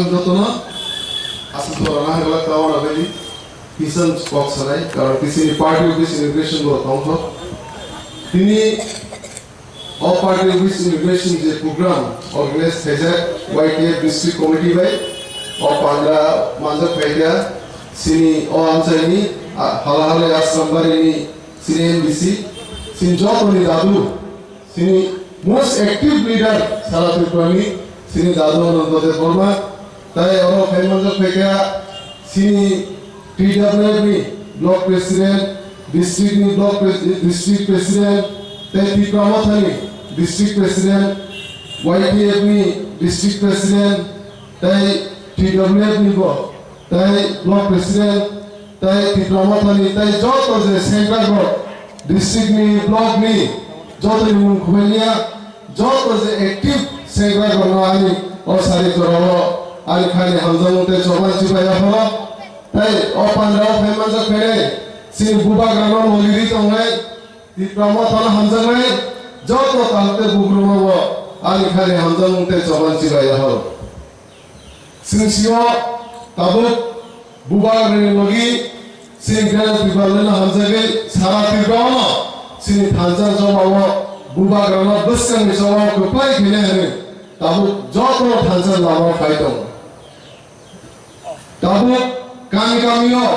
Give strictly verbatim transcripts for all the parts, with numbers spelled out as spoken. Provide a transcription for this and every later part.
Jotono aswk jora nahai belak tawna beli kisan kok sanai, karon kisini party office inauguration bo tongthok. Tini o party office inauguration je program organize khaijak Y T F district committee bai, o pandra manjak phaikha sini o amchaini, a, hala hala Asrambari ni sini M D C, sini jotoni dadu, sini most active leader sara Tripura ni, sini dadu Ananda Debbarma, tai oro phai manjak phaikha sini T W F ni block president, district ni block pres-, district president, tai Tipra Motha ni district president, Y T F ni district president, tai T W F ni bo, tai block president, tai Tipra Motha ni, tai joto je sengkrak rok, district ni, block ni, joto ni mung khubailia, joto je active sengkrak rok no ani o sari jorao ani khani hamjakmung tei choban chibai yapharo, tai o pandra o phai manjak phainai, chini bubagra no logiri tongnai, Tipra Motha no hamjaknai, joto talte bugruma bo ani khani hamjakmung tei choban chibai yapharo. Chwng sio tabuk bubagrani logi chini Greater Tipraland no hamjagwi sara Tripura no chini thansa joma o bubagrano bwskangni joma o kwplai khainai hwnwi tabuk joto thansa lama o phai tongo. Tabuk kami kami o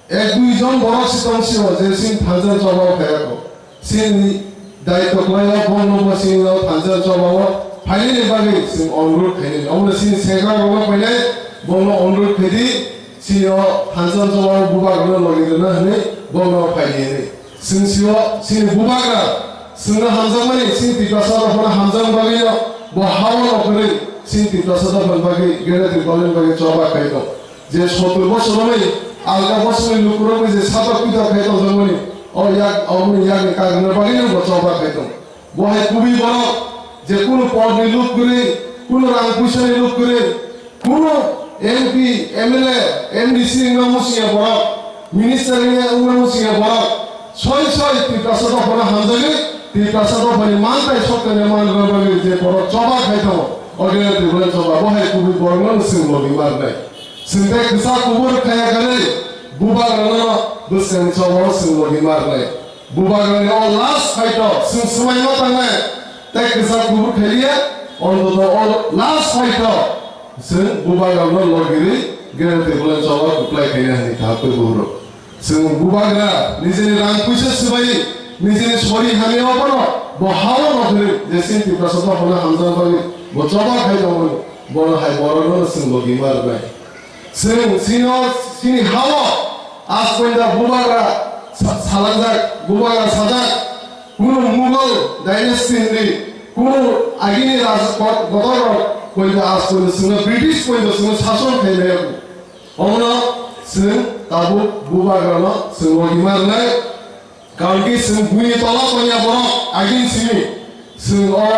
ek dui jon borok si tong sio je sin thansa joma o phai ya kho. Sini daityo kwlaio bongno bo sini o thansa joma o phainani bagwi chwng onurut khainani. Omo sini sengkrak rokno phainai bongno onurut khaidi sini o thansa joma o bubagrano logi rwna hwnwi bongno phainani. Chwng sio sini bubagra chwngno hamjakmani sini Tiprasa dophano hamjakma bagwino bo hao no kwrwi sini Tiprasa dophani bagwi Greater Tipraland bagwi choba khai tong. Je sotur bosor romwi alga bosongni lukurokni je satok pitok khai tongjakmani, o yak, omoni yakni kagrina bagwino bo choba khai tong. Bo hai kubui borok je kunu podni luk kwrwi, kunu rang puisani luk kwrwi, kunu M P, M L A, M D C wngna muchungya borok, minister wngya wngna muchungya borok, soi soi Tiprasa dophano hamjagwi, Tiprasa dophani mantai sokthani man rwna bagwi je borok choba khai tongo, o Greater Tipraland choba, bo hai kubui borokno chwng logi ma rwnai. Chwng tei kwchak kubur khaya khanwi bubagrano bwskangni chobao chwng logi ma rwnai. Bubagrani o last fight o chwng swmaino tangnai tei kwchak kubur khailiya, ontoto o last fight o chwng bubagrano logirwi Greater Tipraland choba kwplai khaina hwnwi thapwi buhro. Chwng bubagra nijini rang puisa swbai, nijini sori hamya obono bo hao no thwrwi je chini Tiprasa dophano hamjakmani bo choba khai tongmani, bono hai borokno chwng logi ma rwnai. Chwng chino, chini hao aswkda bubagra sa-, salangjak, bubagra sajak, kunu Mughal dynasty hwnwi, kunu agini raj-, kot-, kotor rok poito aswkda chwngno British poito chwngno sason khai maya. Omono chwng tabuk bubagrano chwng logi ma rwnai. Karon khe chwng buini tola tongya borok agini simi chwng o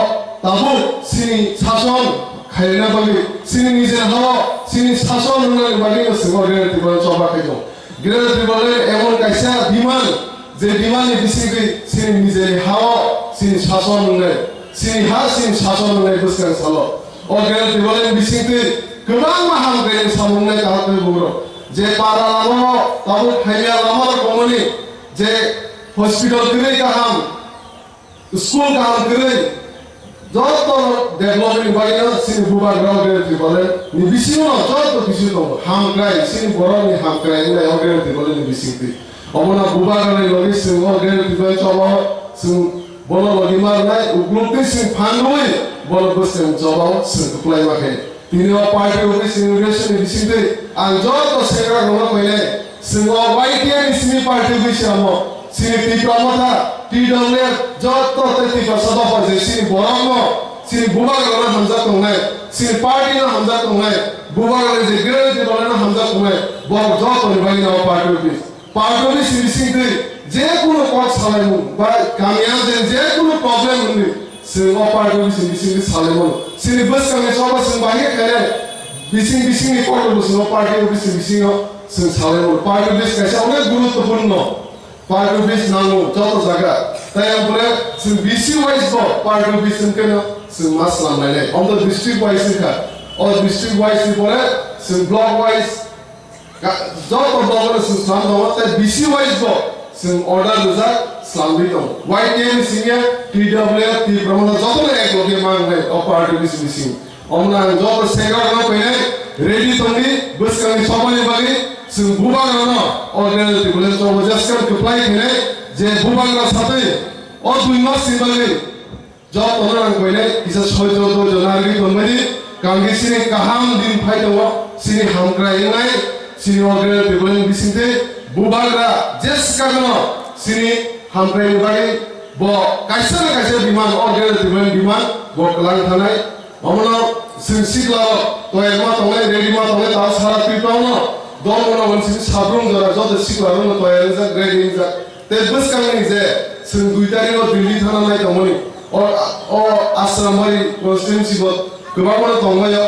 tabuk chini sason khairina bagwi, chini nijeni hao chini sason rwnani bagwi no chwng o Greater Tipraland choba khai tong. Greater Tipraland emon kaisa demand, je demand ni bisingtwi chini nijeni hao chini sason rwnai, chini ha chini sason rwnai bwskang salo. O Greater Tipraland bisingtwi kwbangma hamkrai samung nai kaham khe bugrok. Je para lama o tabuk phaimya lama rok tongmani, je hospital kwrwi kaham, school kaham kwrwi, joto development ni bagwi no chini bubagra o Greater Tipraland ni bisingo no joto kisu tongo. Hamkrai, chini borok ni hamkrai wngnai o Greater Tipraland ni bisingtwi. Obono bubagra ni logi chwng o Greater Tipraland choba o chwng bono logi ma rwnai, ukluk twi chwng phan rwui bono bwskang choba o chwng kwplai ma khe. Tini o party office inauguration ni bisingtwi ang joto sengkrak rokno koinai, chwng o Y T F ni simi party office amo, chini Tipra Motha, T W F, joto tei Tiprasa dopha je chini borok no, chini bubagra no hamjak tongnai, chini party no hamjak tongnai, bubagra je Greater Tipraland no hamjak tongnai, borok joto ni bagwi no party office. Party office ni bisingtwi je kunu kok salaimung ba kamiya je, je kunu problem wngwi chwng o party office ni bisingtwi salaimung. Chini bwskangni choba chwng bahai khe khainai bising bisingni kok rokbo chwng o party office ni bisingo chwng salaimung. Party office kaisa onek guruttopurno. Party office nango joto jaga. Tai ang pore chwng B C wise bo party office wngkheno chwng ma slam lainai. Omo district wise wngkha. O district wise ni pore chwng block wise ka-, joto block no chwng slam tongo, tei B C wise bo chwng order rijak slamwi tongo. Y T F ni simi ya, T W F, Tipra Motha joto no ek loge mang nai o party bising bising. Omno ang joto sengra no phainai ready tongdi, bwskangni chobani bagwi chwng bubagrano o Greater Tipraland chobo jeskan kwplai khainai je bubagra satwi o dui mas ni bagwi jotono ang koinai kisa soijo doijo narwgwi tongmani, kangkhe chini kaham din phai tongo, chini hamkrai wngnai, chini o Greater Tipraland bisingtwi bubagra jeskagano chini hamkraini bagwi bo kaisa na kaisa demand, o Greater Tipraland demand bo kwlang thanai. Omono chwng sikla toyar ma tongnai, ready ma tongnai, ta sara Tripura no dol mano chini sabrum jora joto sikla rok no toyar wngjak, ready wngjak. Tei bwskangni je chwng dui tarikh o Delhi thana nai tongmani, o, o Asrambari constituency bo kwbangma tongmai o.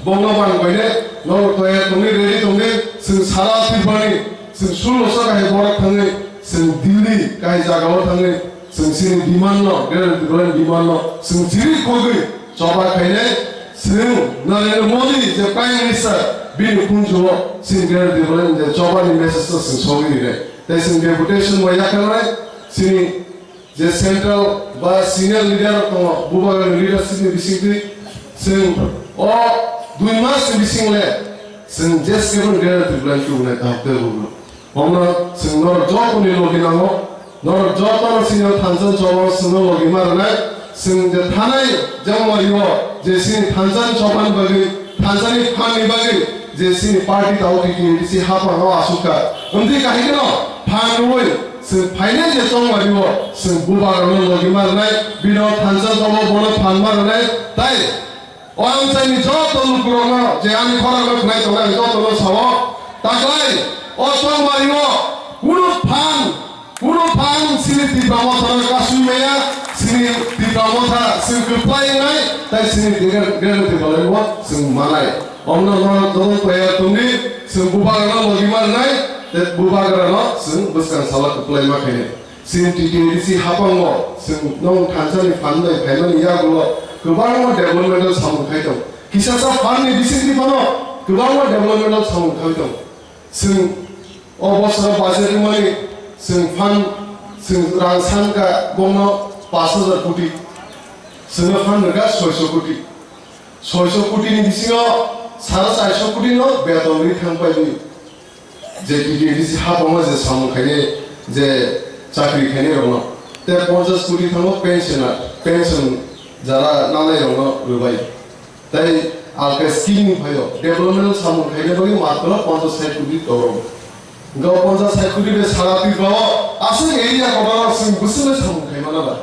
Bongno bang baine norok toyar tongwi, ready tongwi, chwng sara Tripurani chwng sulosok hai bohrok thangwi, chwng Delhi kahai jagao thangwi, chwng chini demand no, Greater Tipraland demand no chwng chiri kogwi choba khainai, chwng Narendra Modi je Prime Minister bini khunjuo chini Greater Tipraland je chobani message no chwng sogwi rinai. Tei chwng deputation bai yakarnai chini je central ba senior leader rok tongo, bubagrani leadership ni bisingtwi chwng o dui mas ni bising le chwng jeskebo Greater Tipraland tubunai kaham tei bubagrano. Omono chwng norok joto ni logi nango, norok joto no senior thansa chobao chwngno logi ma rwnai, chwng je thanai jemon rio je chini thansa ni choba ni bagwi, thansa ni phan ni bagwi je chini party tabuk T T A D C hapang o asukha. Wngtwi kahikeno phan rwui chwng phainai je chongmani o chwng bubagrano logi ma rwnai, bino thansa chobo bono phan ma rwnai, tai o amchaini joto lukurokno je ani khorang rok khnai tongnai jotono sao, taklai o chongmani o kunu phan, kunu phan chini Tipra Mothano kasui maya, chini Tipra Motha chwng kwplai wngnai, tai chini Greater Tipraland o chwng manai. Omno norok tongwi toyar tongdi, chwng bubagrano logi ma rwnai, tei bubagrano chwng bwskang salo kwplai ma khainai. Chini T T A D C hapango chwng nong thansa ni phan bai phaimani yagulo kwbangma developmental samung khai tong. Kisasa phan ni bisingtwi phano kwbangma developmental samung khai tong. Chwng o bosoro budget wngmani chwng phan, chwng rang san ka bongno pash hajar koti, chwngno phan rwkha soiso koti. Soiso koti ni bisingo sara chairso koti no beton ri thang pai di. Je T T A D C hapango je samung khainai, je chakri khainai rokno. Tei ponchash koti thango pensioner, pension jara nanai rokno rwbai. Tei alka scheme ni phaio development samung khaina bagwi matro ponchash sait koti torong. Hwnkhe o ponchash sait koti bai sara Tripura o aswk area kotor o chwng bwswk samung khaimano ba.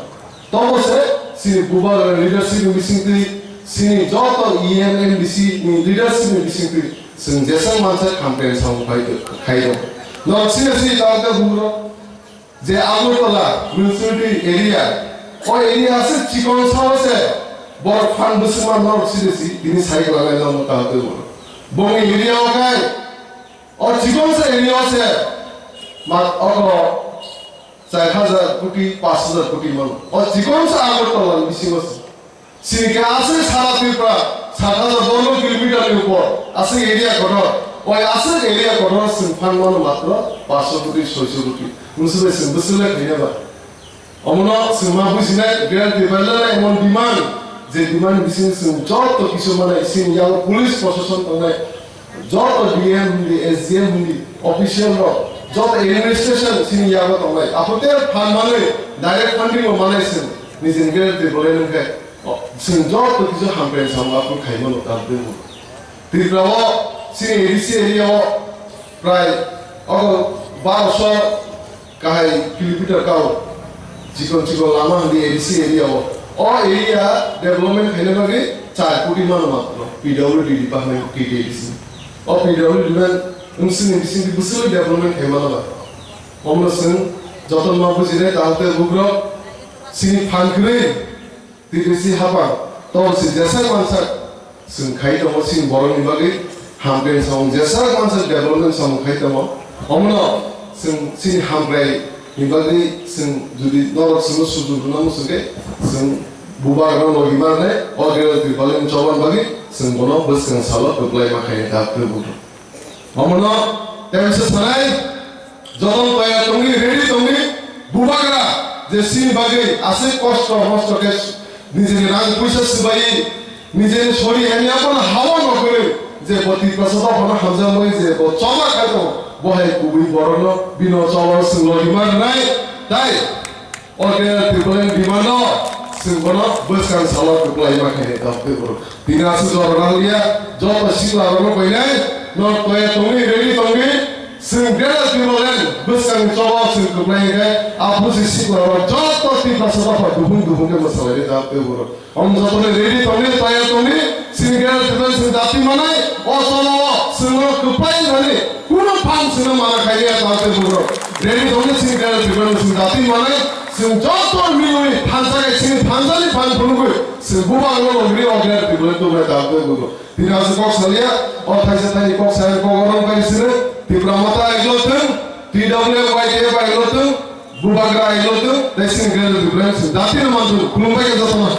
Tobo se chini bubagra leadership ni bisingtwi, chini joto E M M D C ni leadership ni bisingtwi chwng jesang mansa campaign samung khai, khai rw. Norok sini si tawte bumro. Je Agartala municipality area, o area se chikon sao se borok phan bwswkma norok sini si tini sai kwlanai norok ta twi borok. Bongni area o khai, o chikon sa area o se ma, oko char hajar koti, pash hajar koti mano. O chikon sa Agartala ni bisingo se. Chini khe aswk sara Tripura sat hajar borgo kilometer ni upor aswk area kotor. Oi aswk area kotor chwng phan mano matro paanch koti, soi koti. Wngsubai chwng bwswk le khaina ba. Omono chwng ma bujinai Greater Tipraland emon demand, je demand bising chwng joto kisu manai chini yago police proshashan tongnai. Joto D M hindi, S D M hindi, official rok, joto administration chini yago tongnai. Aphuru tei phan manwi, direct funding bo manai chwng, nijini Greater Tipraland wngkhe, o, chwng joto kisu hamkrai samung aphuru khaimano, tabuk. Tripura o chini A D C area o prai ogo baroso kahai kilometer kao, chikon chikon lama hindi A D C area o. O area development khaina bagwi char koti mano matro P W D department, T T A D C. O P W D department wngsini bisingtwi bwswk development khaimano ba. Omno chwng jotono ma bujinai, taote bukrok chini phan kwrwi T T C hapang, tong si jesai mansak chwng khai tongo, chini borokni bagwi hamkrai samung jesai mansak development samung khai tongo. Omono chwng chini hamkrai ni bagwi chwng jodi norok chwngno sujur rwna muchungkhe chwng Bubagra no logi manai, o Greater Tipraland chobani bagwi chwng bono bwskang salo kwplai ma khainai tabuk tei bubagra. Omono tei se sanai, jotono toya tongwi, ready tongwi, bubagra je chini bagwi aswk kosto mosto khe nijeni rang puisa swbai, nijeni sori hamya bono hawa no kwrwi, je bo Tiprasa dophano hamjakmani je bo choba khai tongo, bo hai kubui borokno bino choba swng logi manai, tai O Greater Tipraland demand no chwng bono bwskang salo kwplai ma khainai tabuk tei bubagra. Tini aswk jora nang liya, joto sikla rok no koinai, no toya tongwi, ready tongwi, chwng Greater Tipraland bwskang choba chwng kwplai khe, aphuru se sikla rok joto Tiprasa dopha duphung duphung khe mwsalainai tabuk tei bubagra. Om joto ni ready tongni, toya tongni, chini Greater Tipraland chini dati manai, o solo o chwngno kwplai nani, kuno phan chwngno mana khailiya tabuk tei bubagra. Ready tongni chini Greater Tipraland chini dati manai, chwng joto milwi thansa khe chini thansani phan phunugwi, chwng bubagra no logri o Greater Tipraland tubunai tabuk tei bubagra. Tini aswk kok salia, o thaisa thani kok saya kok orang pai sini, Tipra Motha aiglo thung, T W F Y T F aiglo thung, Bubagra aiglo thung, tei chini Greater Tipraland chini dati no manthung, khulumbai khe jotono.